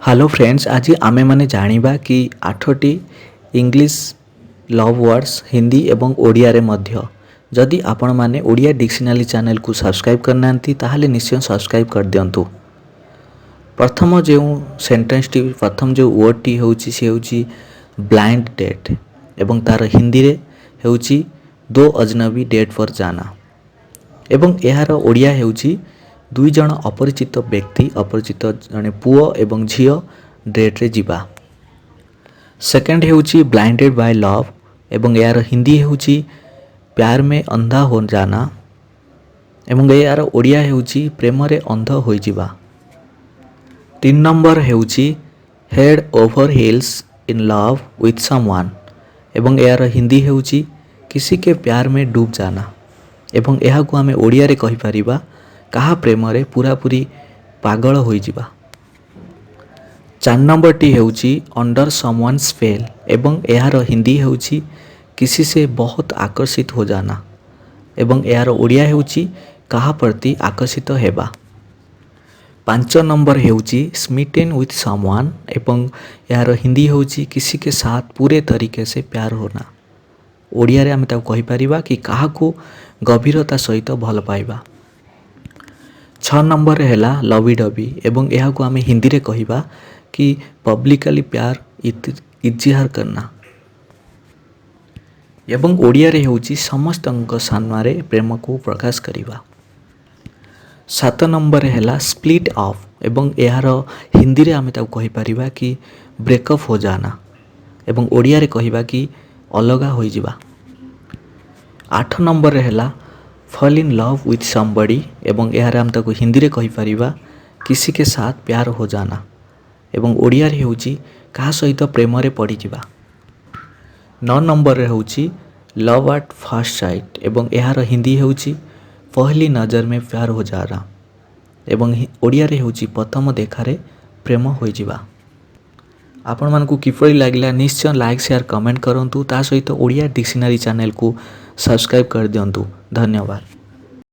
Hello friends, ଆଜି ଆମେମାନେ ଜାଣିବା କି ଆଠଟି ଇଂଲିଶ ଲଭ୍ ୱାର୍ଡ଼ସ୍ ହିନ୍ଦୀ ଏବଂ ଓଡ଼ିଆରେ ମଧ୍ୟ। ଯଦି ଆପଣମାନେ ଓଡ଼ିଆ ଡିକ୍ସନାରୀ ଚ୍ୟାନେଲକୁ ସବସ୍କ୍ରାଇବ୍ କରିନାହାନ୍ତି, ତାହେଲେ ନିଶ୍ଚୟ ସବସ୍କ୍ରାଇବ୍ କରିଦିଅନ୍ତୁ। ପ୍ରଥମ ଯେଉଁ ସେଣ୍ଟେନ୍ସଟି, ପ୍ରଥମ ଯେଉଁ ୱାର୍ଡ଼ଟି ହେଉଛି, ସେ ହେଉଛି ବ୍ଲାଇଣ୍ଡ ଡେଟ୍ ଏବଂ ତା'ର ହିନ୍ଦୀରେ ହେଉଛି दो अजनबी डेट पर जाना ଏବଂ ଏହାର ଓଡ଼ିଆ ହେଉଛି ଦୁଇ ଜଣ ଅପରିଚିତ ବ୍ୟକ୍ତି, ଅପରିଚିତ ଜଣେ ପୁଅ ଏବଂ ଝିଅ ଡେଟ୍ରେ ଯିବା। ସେକେଣ୍ଡ ହେଉଛି ବ୍ଲାଇଣ୍ଡେଡ଼ ବାଇ ଲଭ୍ ଏବଂ ଏହାର ହିନ୍ଦୀ ହେଉଛି प्यार में अंधा हो जाना ଏବଂ ଏହାର ଓଡ଼ିଆ ହେଉଛି ପ୍ରେମରେ ଅନ୍ଧ ହୋଇଯିବା। ତିନି ନମ୍ବର ହେଉଛି head over heels in love with someone ଏବଂ ଏହାର ହିନ୍ଦୀ ହେଉଛି किसी के प्यार में डूब जाना ଏବଂ ଏହାକୁ ଆମେ ଓଡ଼ିଆରେ କହିପାରିବା କାହା ପ୍ରେମରେ ପୂରାପୂରି ପାଗଳ ହୋଇଯିବା। ଚାରି ନମ୍ବରଟି ହେଉଛି ଅଣ୍ଡର ସମୱାନ୍ ସ୍ପେଲ୍ ଏବଂ ଏହାର ହିନ୍ଦୀ ହେଉଛି किसी से बहुत आकर्षित हो जाना ଏବଂ ଏହାର ଓଡ଼ିଆ ହେଉଛି କାହା ପ୍ରତି ଆକର୍ଷିତ ହେବା। ପାଞ୍ଚ ନମ୍ବର ହେଉଛି ସ୍ମିଟେନ୍ ୱିଥ୍ ସମୱାନ୍ ଏବଂ ଏହାର ହିନ୍ଦୀ ହେଉଛି किसी के साथ पूरे तरीके से प्यार होना। ଓଡ଼ିଆରେ ଆମେ ତାକୁ କହିପାରିବା କି କାହାକୁ ଗଭୀରତା ସହିତ ଭଲ ପାଇବା। ଛଅ ନମ୍ବରରେ ହେଲା ଲଭି ଡବି ଏବଂ ଏହାକୁ ଆମେ ହିନ୍ଦୀରେ କହିବା କି ପବ୍ଲିକାଲି प्यार इज़हार करना ଏବଂ ଓଡ଼ିଆରେ ହେଉଛି ସମସ୍ତଙ୍କ ସାମ୍ନାରେ ପ୍ରେମକୁ ପ୍ରକାଶ କରିବା। ସାତ ନମ୍ବରରେ ହେଲା ସ୍ପ୍ଲିଟ୍ ଅପ୍ ଏବଂ ଏହାର ହିନ୍ଦୀରେ ଆମେ ତାକୁ କହିପାରିବା କି ବ୍ରେକଅପ୍ हो जाना ଏବଂ ଓଡ଼ିଆରେ କହିବା କି ଅଲଗା ହୋଇଯିବା। ଆଠ ନମ୍ବରରେ ହେଲା fall in love with somebody ଏବଂ ଏହାର ଆମେ ତାକୁ ହିନ୍ଦୀରେ କହିପାରିବା किसी के साथ प्यार हो जाना ଏବଂ ଓଡ଼ିଆରେ ହେଉଛି କାହା ସହିତ ପ୍ରେମରେ ପଡ଼ିଯିବା। ନଅ ନମ୍ବରରେ ହେଉଛି ଲଭ୍ ଆଟ୍ ଫାର୍ଷ୍ଟ ସାଇଟ୍ ଏବଂ ଏହାର ହିନ୍ଦୀ ହେଉଛି पहली नज़र में प्यार हो जाना ଏବଂ ଓଡ଼ିଆରେ ହେଉଛି ପ୍ରଥମ ଦେଖାରେ ପ୍ରେମ ହୋଇଯିବା। ଆପଣମାନଙ୍କୁ କିପରି ଲାଗିଲା, ନିଶ୍ଚୟ ଲାଇକ୍, ସେୟାର, କମେଣ୍ଟ କରନ୍ତୁ। ତା ସହିତ ଓଡ଼ିଆ ଡିକ୍ସନାରୀ ଚ୍ୟାନେଲକୁ ସବସ୍କ୍ରାଇବ୍ କରିଦିଅନ୍ତୁ। ଧନ୍ୟବାଦ।